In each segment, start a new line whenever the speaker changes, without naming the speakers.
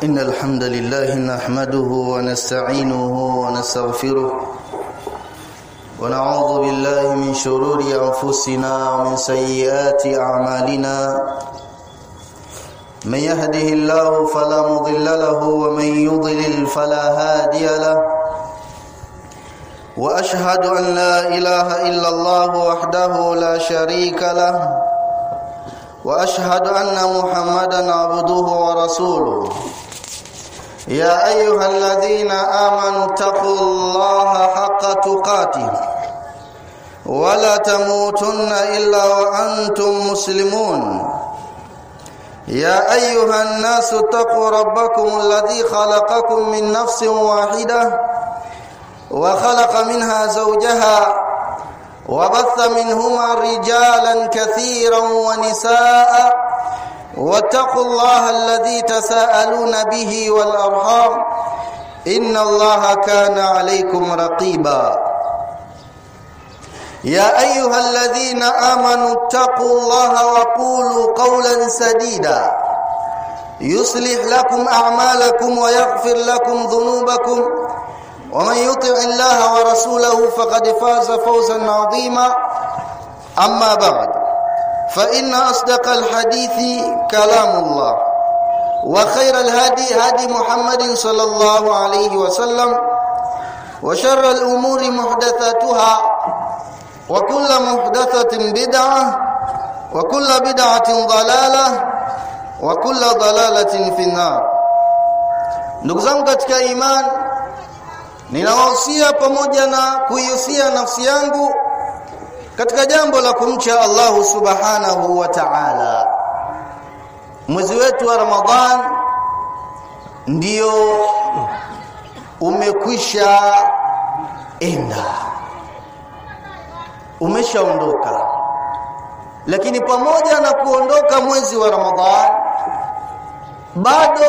إن الحمد لله نحمده ونستعينه ونستغفره ونعوذ بالله من شرور أنفسنا ومن سيئات أعمالنا من يهده الله فلا مضل له ومن يضلل فلا هادي له وأشهد أن لا إله إلا الله وحده لا شريك له وأشهد أن محمدا عبده ورسوله يا أيها الذين آمنوا اتقوا الله حق تقاته ولا تموتن إلا وأنتم مسلمون يا أيها الناس اتقوا ربكم الذي خلقكم من نفس واحدة وخلق منها زوجها وبث منهما رجالا كثيرا ونساء واتقوا الله الذي تساءلون به والأرحام إن الله كان عليكم رقيبا يا أيها الذين آمنوا اتقوا الله وقولوا قولا سديدا يصلح لكم أعمالكم ويغفر لكم ذنوبكم ومن يطع الله ورسوله فقد فاز فوزا عظيما أما بعد فإن أصدق الحديث كلام الله وخير الهدي هدي محمد صلى الله عليه وسلم وشر الأمور محدثاتها وكل محدثة بدعة وكل بدعة ضلالة وكل ضلالة في النار. Ndugu zangu katika iman, ninawahusia pamoja na kuihusia nafsi yangu katika jambo la kumcha Allahu Subhanahu wa Ta'ala. Mwezi wetu wa Ramadhan ndio umekwisha enda, umeshaondoka. Lakini pamoja na kuondoka mwezi wa Ramadhan, bado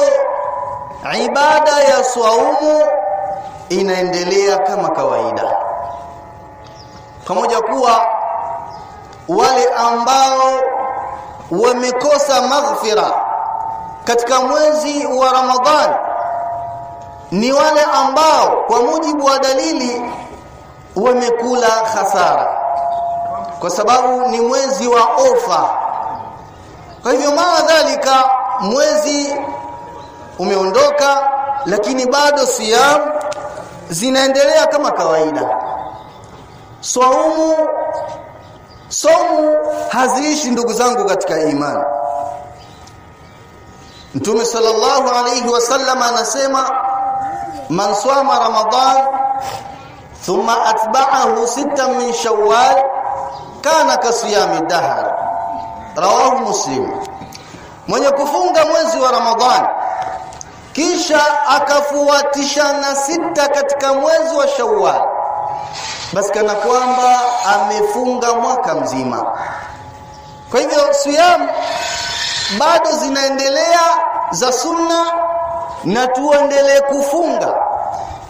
ibada ya swaumu inaendelea kama kawaida. Pamoja kuwa wale ambao wamekosa maghfira katika mwezi wa Ramadhan ni wale ambao kwa mujibu wa dalili wamekula hasara, kwa sababu ni mwezi wa ofa. Kwa hivyo maadhalika mwezi umeondoka, lakini bado siyam zinaendelea kama kawaida. Swaumu somu haziishi, ndugu zangu katika imani. Mtume sallallahu alayhi wasallam anasema, man swama Ramadhan thumma atba'ahu sittan min Shawwal kana kasiyami dahr, rawahu Muslim. Mwenye kufunga mwezi wa Ramadhan kisha akafuatisha na sita katika mwezi wa Shawwal, basi kana kwamba amefunga mwaka mzima. Kwa hivyo siyam bado zinaendelea za sunna, na tuendelee kufunga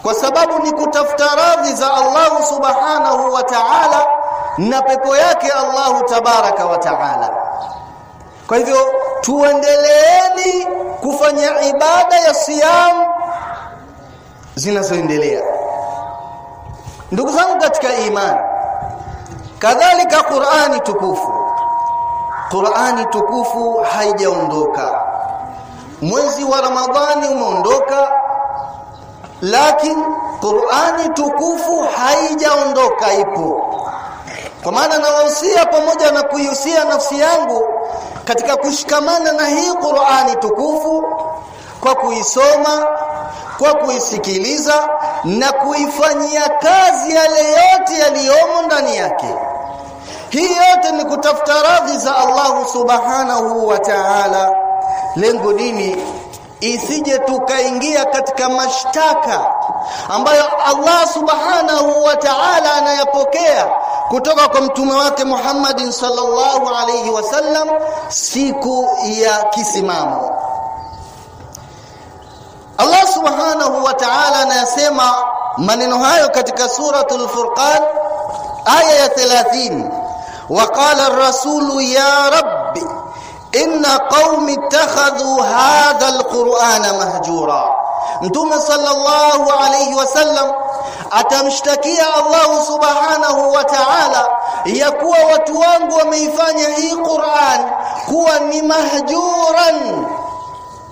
kwa sababu ni kutafuta radhi za Allah Subhanahu wa Ta'ala na pepo yake Allahu Tabaraka wa Ta'ala. Kwa hivyo tuendeleeni kufanya ibada ya siyam zinazoendelea. Ndugu zangu katika imani, kadhalika Qur'ani tukufu, Qur'ani tukufu haijaondoka. Mwezi wa Ramadhani umeondoka, lakini Qur'ani tukufu haijaondoka, ipo. Kwa maana nawahusia pamoja na kuihusia nafsi yangu katika kushikamana na hii Qur'ani tukufu kwa kuisoma, kwa kuisikiliza na kuifanyia kazi yale yote yaliyomo ndani yake. Hii yote ni kutafuta radhi za Allahu Subhanahu wa Ta'ala. Lengo nini? Isije tukaingia katika mashtaka ambayo Allah Subhanahu wa Ta'ala anayapokea kutoka kwa mtume wake Muhammadin sallallahu alayhi wasallam siku ya kisimamo. Allah Subhanahu wa Ta'ala anayasema maneno hayo katika suratul Furqan aya ya 30, waqala ar-rasulu ya rabbi Inna qaumi ittakhadhu hadha alqur'ana mahjura. Mtume sallallahu alayhi wasallam atamshtakia Allah subhanahu wa ta'ala ya kuwa watu wangu wameifanya hii Qur'an kuwa ni mahjuran.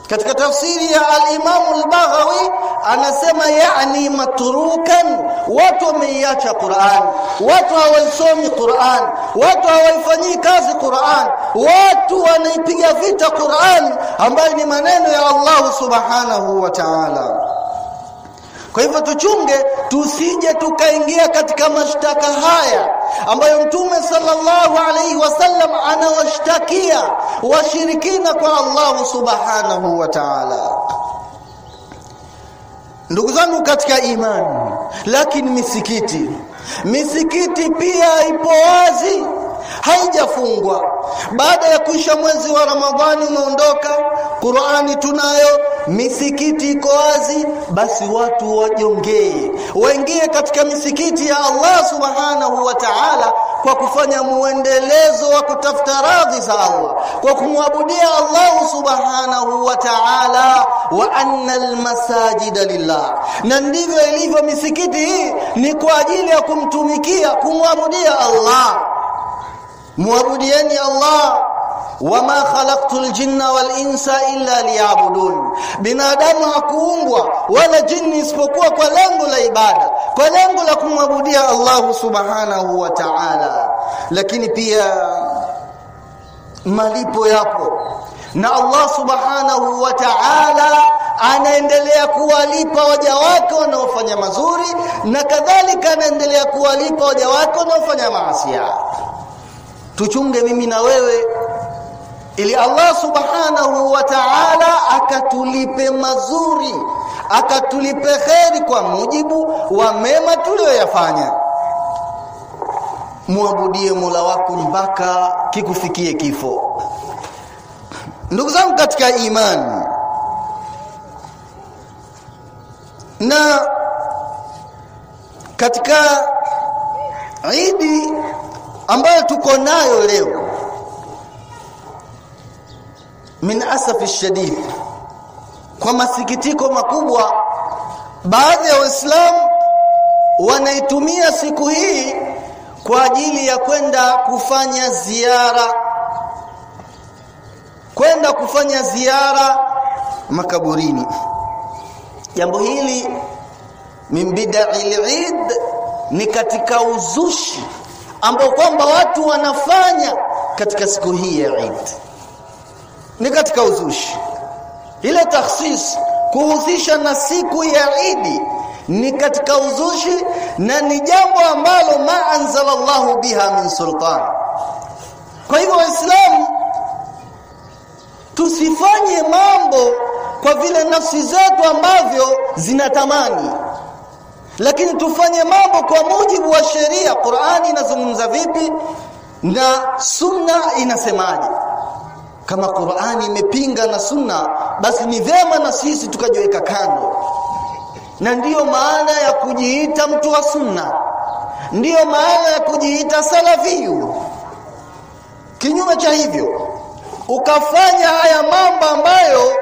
Katika tafsiri ya al-Imam al-Baghawi anasema yani matrukan, watu wameiacha Qur'an, watu hawaisomi Qur'an, watu hawaifanyii kazi Qur'an, watu wanaipiga vita Qur'an ambayo ni maneno ya Allah subhanahu wa ta'ala. Kwa hivyo tuchunge tusije tukaingia katika mashtaka haya ambayo Mtume sallallahu alaihi wasallam anawashtakia washirikina kwa Allah subhanahu wa ta'ala. Ndugu zangu katika imani, lakini misikiti pia ipo wazi, haijafungwa. Baada ya kuisha mwezi wa Ramadhani umeondoka, Qur'ani tunayo, misikiti iko wazi, basi watu wajongee, waingie katika misikiti ya Allah subhanahu wa ta'ala kwa kufanya muendelezo wa kutafuta radhi za Allah, kwa kumwabudia Allah subhanahu wa ta'ala. Wa anna almasajida lillah, na ndivyo ilivyo misikiti hii ni kwa ajili ya kumtumikia, kumwabudia Allah. Muabudieni Allah. Wama khalaqtul jinna wal insa illa liya'budun. Binadamu hakuumbwa wala jini isipokuwa kwa lengo la ibada, kwa lengo la kumwabudia Allah subhanahu wa ta'ala. Lakini pia malipo yapo, na Allah subhanahu wa ta'ala anaendelea kuwalipa waja wake wanaofanya mazuri, na kadhalika anaendelea kuwalipa waja wake wanaofanya maasi. Tuchunge mimi na wewe ili Allah subhanahu wa ta'ala akatulipe mazuri, akatulipe kheri kwa mujibu wa mema tuliyoyafanya. Muabudie Mola wako mpaka kikufikie kifo. Ndugu zangu katika imani, na katika Idi ambayo tuko nayo leo, min asafi shadid, kwa masikitiko makubwa, baadhi ya Waislamu wanaitumia siku hii kwa ajili ya kwenda kufanya ziara, kwenda kufanya ziara makaburini. Jambo hili min bid'il Eid, ni katika uzushi ambao kwamba watu wanafanya katika siku hii ya Eid, ni katika uzushi. Ile takhsis kuhusisha na siku ya Eid ni katika uzushi, na ni jambo ambalo ma anzalallahu biha min sultan. Kwa hivyo Waislamu tusifanye mambo kwa vile nafsi zetu ambavyo zinatamani, lakini tufanye mambo kwa mujibu wa sheria. Qur'ani inazungumza vipi na sunna inasemaje? Kama Qur'ani imepinga na sunna, basi ni vyema na sisi tukajiweka kando. Na ndiyo maana ya kujiita mtu wa sunna, ndiyo maana ya kujiita salafiyu. Kinyume cha hivyo, ukafanya haya mambo ambayo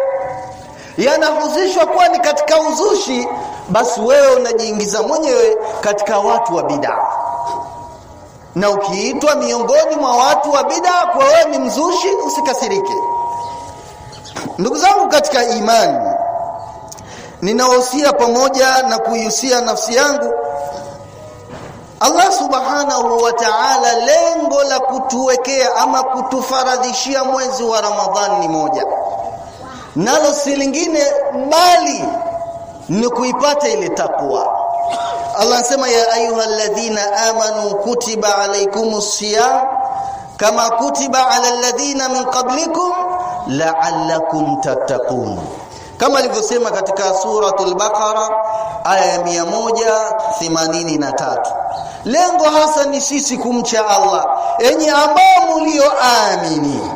yanahusishwa kuwa ni katika uzushi, basi wewe unajiingiza mwenyewe katika watu wa bid'a. Na ukiitwa miongoni mwa watu wa bid'a kwa wewe ni mzushi, usikasirike. Ndugu zangu katika imani, ninawahusia pamoja na kuihusia nafsi yangu, Allah subhanahu wa ta'ala lengo la kutuwekea ama kutufaradhishia mwezi wa Ramadhani ni moja, nalo si lingine bali ni kuipata ile takwa. Allah anasema, ya ayyuhalladhina amanu kutiba alaykumus siyam kama kutiba alal ladhina min qablikum la'allakum tattaqun, kama alivyosema katika suratul Baqara aya ya 183. Lengo hasa ni sisi kumcha Allah. Enyi ambao mlioamini,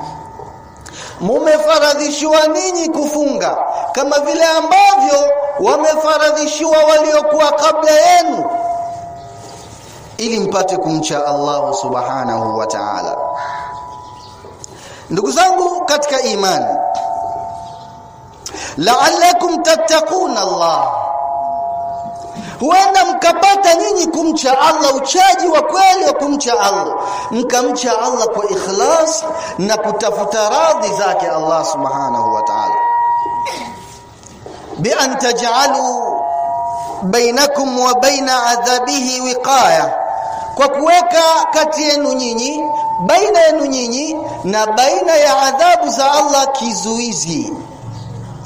mumefaradhishiwa ninyi kufunga kama vile ambavyo wamefaradhishiwa waliokuwa kabla yenu, ili mpate kumcha Allah subhanahu wa ta'ala. Ndugu zangu katika imani, la'allakum tattaquna Allah, huenda mkapata nyinyi kumcha Allah, uchaji wa kweli wa kumcha Allah, mkamcha Allah kwa ikhlas na kutafuta radhi zake Allah subhanahu wa ta'ala. Bi an taj'alu bainakum wa baina adhabihi wiqaya, kwa kuweka kati yenu nyinyi, baina yenu nyinyi na baina ya adhabu za Allah kizuizi,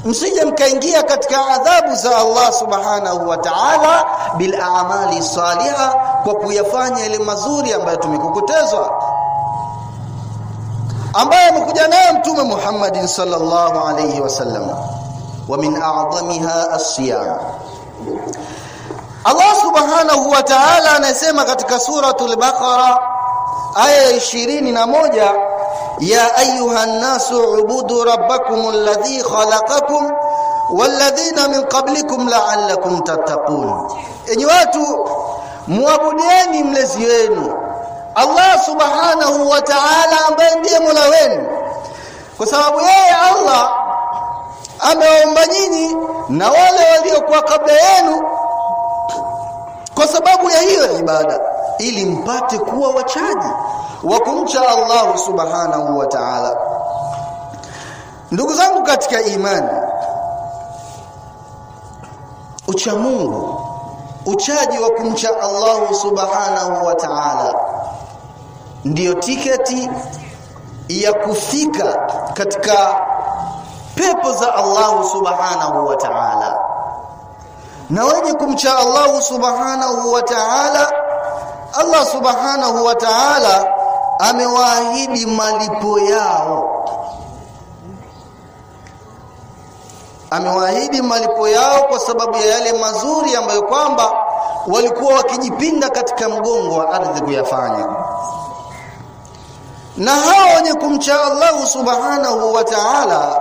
msije mkaingia katika adhabu za Allah subhanahu wa ta'ala bil a'mali saliha, kwa kuyafanya yale mazuri ambayo tumekokotezwa, ambayo amekuja nayo Mtume Muhammad sallallahu alayhi wasallam. Wa min a'dhamiha as-siyam. Allah subhanahu wa ta'ala anasema katika suratul Baqara aya 21, ya ayuha an-nasu ubudu rabbakum alladhi khalaqakum walladhina min qablikum la'allakum tattaqun, enyi watu muabudieni mlezi wenu Allah subhanahu wa ta'ala ambaye ndiye Mola wenu, kwa sababu yeye Allah amewaumba nyinyi na wale waliokuwa kabla yenu kwa sababu ya hiyo ibada, ili mpate kuwa wachaji wa kumcha Allah subhanahu wa ta'ala. Ndugu zangu katika imani, ucha Mungu, uchaji wa kumcha Allah subhanahu wa ta'ala ndiyo tiketi ya kufika katika pepo za Allah subhanahu wa ta'ala. Na wenye kumcha Allah subhanahu wa ta'ala, Allah subhanahu wa ta'ala amewaahidi malipo yao, amewaahidi malipo yao kwa sababu ya yale mazuri ambayo kwamba walikuwa wakijipinda katika mgongo wa ardhi kuyafanya. Na hao wenye kumcha Allah subhanahu wa ta'ala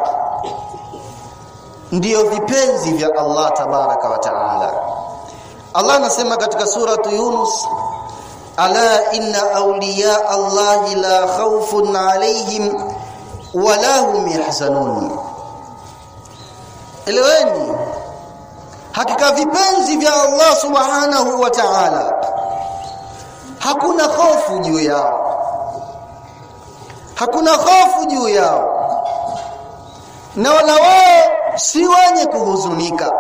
ndiyo vipenzi vya Allah tabaraka wa ta'ala. Allah anasema katika suratu Yunus, ala inna awliya Allahi la khawfun alayhim wala hum yahzanun. Eleweni, hakika vipenzi vya Allah subhanahu wa ta'ala hakuna hofu juu yao, hakuna hofu juu yao, na wala wao si wenye kuhuzunika.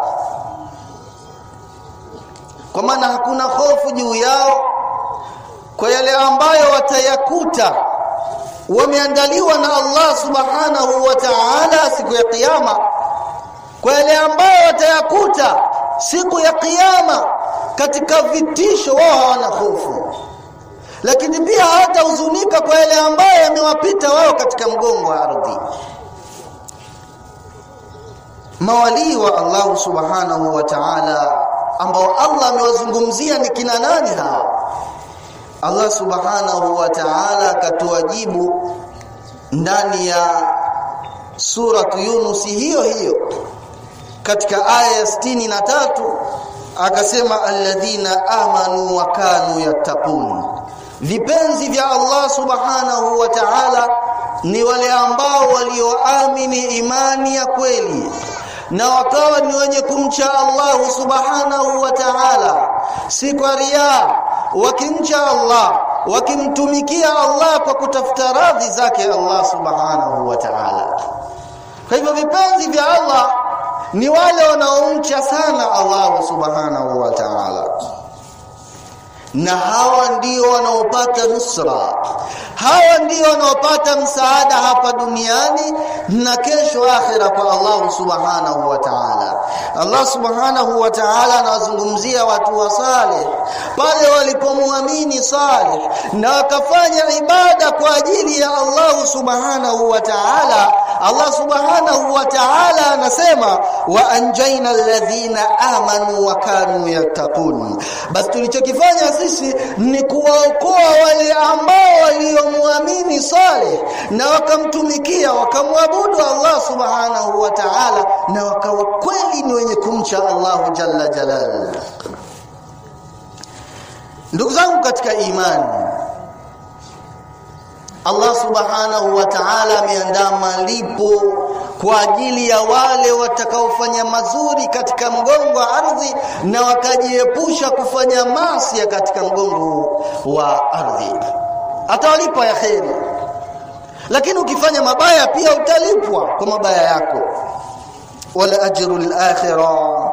Kwa maana hakuna hofu juu yao kwa yale ambayo watayakuta wameandaliwa na Allah subhanahu wa ta'ala siku ya kiyama, kwa yale ambayo watayakuta siku ya kiyama katika vitisho, wao hawana hofu. Lakini pia hawatahuzunika kwa yale ambayo yamewapita wao katika mgongo wa ardhi. Mawalii wa Allah subhanahu wa ta'ala ambao Allah amewazungumzia ni kina nani hao? Allah subhanahu wa ta'ala akatoa jibu ndani ya suratu Yunus hiyo hiyo katika aya ya 63, akasema alladhina amanu wa kanu yattaqun. Vipenzi vya Allah subhanahu wa ta'ala ni wale ambao walioamini imani ya kweli na wakawa ni wenye kumcha Allah subhanahu wa ta'ala, si kwa riya, wakimcha Allah, wakimtumikia Allah kwa kutafuta radhi zake Allah subhanahu wa ta'ala. Kwa hivyo vipenzi vya Allah ni wale wanaomcha sana Allah subhanahu wa ta'ala, na hawa ndio wanaopata nusra, hawa ndio wanaopata msaada hapa duniani na kesho akhira kwa Allah subhanahu wa ta'ala. Allah subhanahu wa ta'ala anawazungumzia watu wa Saleh pale walipomwamini Saleh na wakafanya ibada kwa ajili ya Allah subhanahu wa ta'ala. Allah subhanahu wa ta'ala anasema wa anjayna alladhina amanu wa kanu yattaqun. Basi tulichokifanya sisi ni kuwaokoa wale ambao waliomwamini Saleh na wakamtumikia, wakamwabudu Allah subhanahu wa ta'ala, na wakawa kweli ni wenye kumcha Allah jalla jalal. Ndugu zangu katika imani, Allah subhanahu wa ta'ala ameandaa malipo kwa ajili ya wale watakaofanya mazuri katika mgongo wa ardhi na wakajiepusha kufanya maasi katika mgongo wa ardhi. Atawalipa ya kheri, lakini ukifanya mabaya pia utalipwa kwa mabaya yako. Wala ajru al-akhirah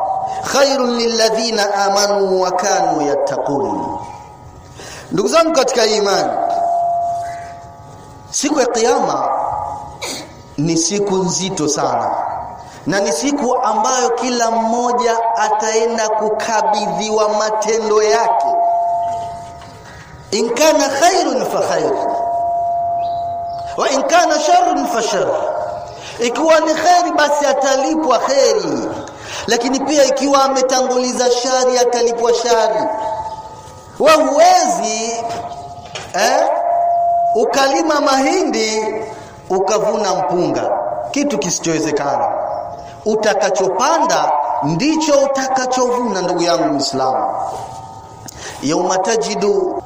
khairun lilladhina amanu wa kanu yattaqun. Ndugu zangu katika imani, siku ya kiyama ni siku nzito sana, na ni siku ambayo kila mmoja ataenda kukabidhiwa matendo yake. In kana khairun fa khair wa in kana sharrun fa shar. Ikiwa ni khairi basi atalipwa khairi, lakini pia ikiwa ametanguliza shari atalipwa shari. Wewe huwezi ukalima mahindi ukavuna mpunga, kitu kisichowezekana. Utakachopanda ndicho utakachovuna, ndugu yangu Muislamu. Yauma tajidu,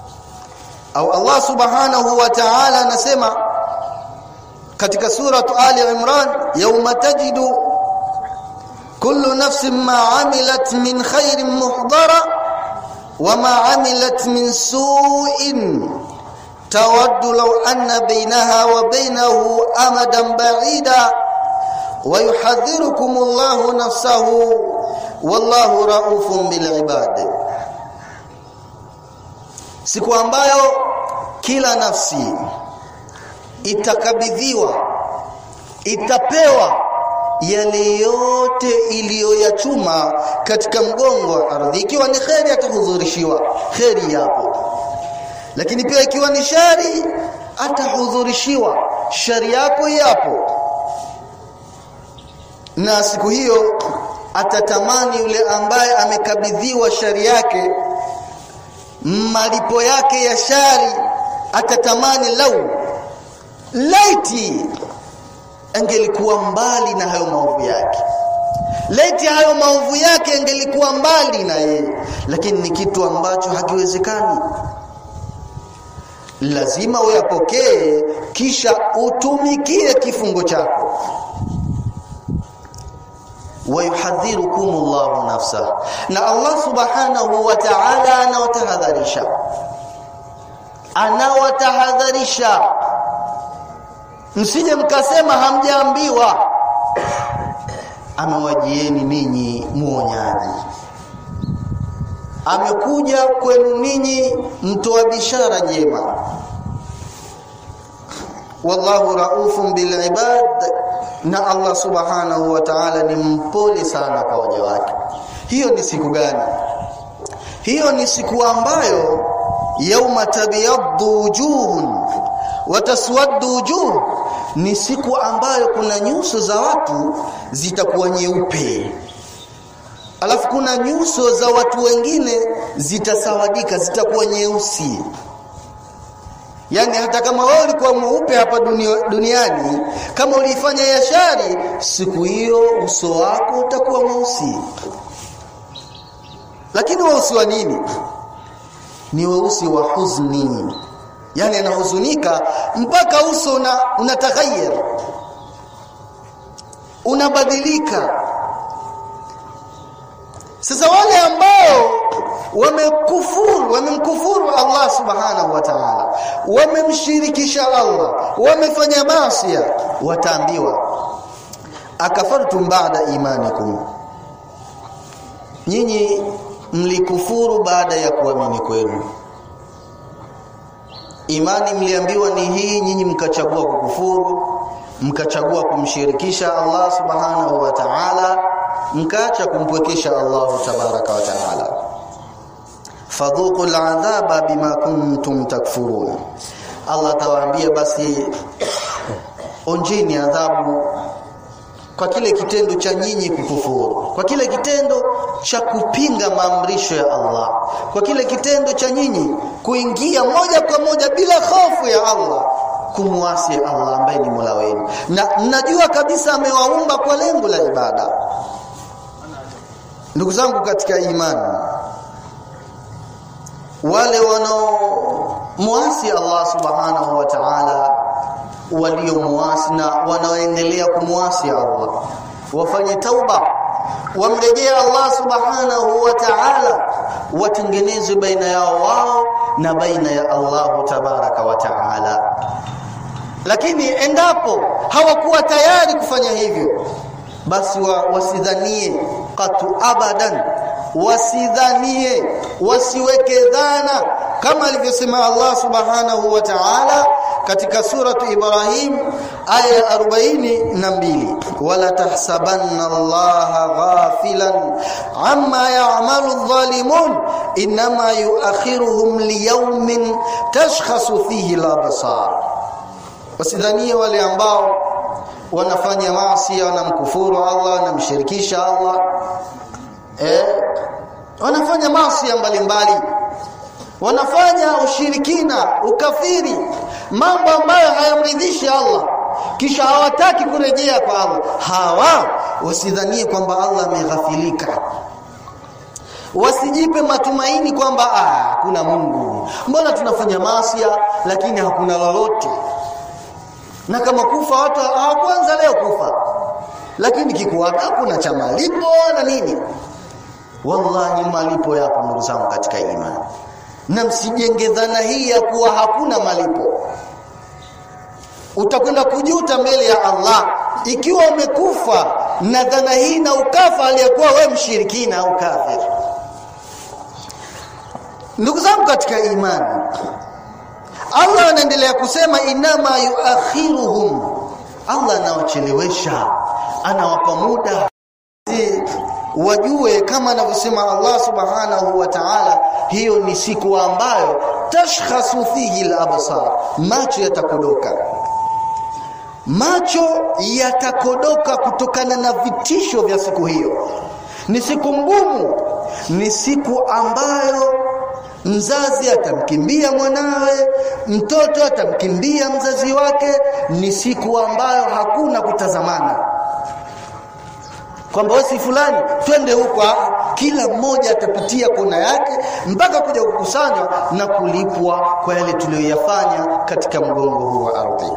au Allah subhanahu wa ta'ala anasema katika sura Ali Imran, yauma tajidu kullu nafsin ma amilat min khairin muhdara wa ma amilat min su'in tawaddu law anna bainaha wa bainahu amadan ba'ida wa yuhadhdhirukum Allahu nafsahu wallahu raufun bil ibad. Siku ambayo kila nafsi itakabidhiwa, itapewa yale yote iliyoyachuma katika mgongo wa ardhi. Ikiwa ni kheri atahudhurishiwa kheri yapo, lakini pia ikiwa ni shari atahudhurishiwa shari yako yapo. Na siku hiyo atatamani yule ambaye amekabidhiwa shari yake, malipo yake ya shari, atatamani lau laiti angelikuwa mbali na hayo maovu yake, laiti hayo maovu yake angelikuwa mbali na yeye. Lakini ni kitu ambacho hakiwezekani. Lazima uyapokee kisha utumikie kifungo chako. Wayuhadhirukum Allahu nafsa, na Allah subhanahu wa ta'ala anawatahadharisha, anawatahadharisha msije mkasema hamjaambiwa. Amewajieni ninyi muonyaji, amekuja kwenu ninyi mtoa bishara njema. Wallahu raufun bil ibad, na Allah subhanahu wa ta'ala ni mpole sana kwa waja wake. Hiyo ni siku gani? Hiyo ni siku ambayo yauma tabyaddu wujuhun wa taswaddu wujuh, ni siku ambayo kuna nyuso za watu zitakuwa nyeupe, alafu kuna nyuso za watu wengine zitasawadika, zitakuwa nyeusi. Yani hata kama wewe ulikuwa mweupe hapa duniani, kama ulifanya yashari, siku hiyo uso wako utakuwa mweusi. Lakini weusi wa nini? Ni weusi wa huzni. Yani anahuzunika mpaka uso unataghayyar, unabadilika. Sasa wale ambao wamekufuru, wamemkufuru Allah subhanahu wa ta'ala, wamemshirikisha Allah, wamefanya maasi, wataambiwa akafartum ba'da imanikum, nyinyi mlikufuru baada ya kuamini kwenu. Imani mliambiwa ni hii, nyinyi mkachagua kukufuru, mkachagua kumshirikisha Allah subhanahu wa ta'ala, mkaacha kumpwekesha Allah tabaraka wa ta'ala. Fadhuqul adhaba bima kuntum takfurun, Allah tawaambia basi onjeni adhabu kwa kile kitendo cha nyinyi kukufuru, kwa kile kitendo cha kupinga maamrisho ya Allah, kwa kile kitendo cha nyinyi kuingia moja kwa moja bila hofu ya Allah, kumwasi Allah ambaye ni Mola wenu, na mnajua kabisa amewaumba kwa lengo la ibada. Ndugu zangu katika imani, wale muasi Allah subhanahu wa ta'ala, waliomuasi na wanaoendelea kumuasi Allah wafanye tauba, wamrejee Allah subhanahu wa ta'ala, watengeneze baina yao wao na baina ya Allah tabaraka wa ta'ala. Lakini endapo hawakuwa tayari kufanya hivyo, basi wasidhanie qatu abadan, wasidhanie, wasiweke dhana, kama alivyosema Allah subhanahu wa ta'ala katika suratu Ibrahim aya ya 42, wala tahsabanna Allaha ghafilan amma ya'malu adh-dhalimun inma yu'akhiruhum liyawmin tashkhasu fihi al-absar. Wasidhanie wale ambao wanafanya maasi, wanamkufuru Allah, wanamshirikisha Allah, wanafanya maasi mbalimbali, wanafanya ushirikina, ukafiri, mambo ambayo hayamridhishi Allah, kisha hawataki kurejea kwa Allah. Hawa wasidhanie kwamba Allah ameghafilika, wasijipe matumaini kwamba kuna Mungu, mbona tunafanya maasi lakini hakuna lolote, na kama kufa watu hawakuanza leo kufa, lakini kikuwa hakuna cha malipo na nini. Wallahi, malipo yapo ndugu zangu katika imani, na msijenge dhana hii ya kuwa hakuna malipo. Utakwenda kujuta mbele ya Allah ikiwa umekufa na dhana hii na ukafa aliyekuwa wewe mshirikina au kafir. Ndugu zangu katika imani, Allah anaendelea kusema inama yuakhiruhum, Allah anawachelewesha, anawapa muda wajue, kama anavyosema Allah subhanahu wa ta'ala, hiyo ni siku ambayo tashkhasu fihi al-absar, macho yatakodoka, macho yatakodoka kutokana na vitisho vya siku hiyo. Ni siku ngumu, ni siku ambayo mzazi atamkimbia mwanawe, mtoto atamkimbia mzazi wake. Ni siku ambayo hakuna kutazamana kwamba wewe si fulani twende huko. Kila mmoja atapitia kona yake mpaka kuja kukusanywa na kulipwa kwa yale tuliyoyafanya katika mgongo huu wa ardhi.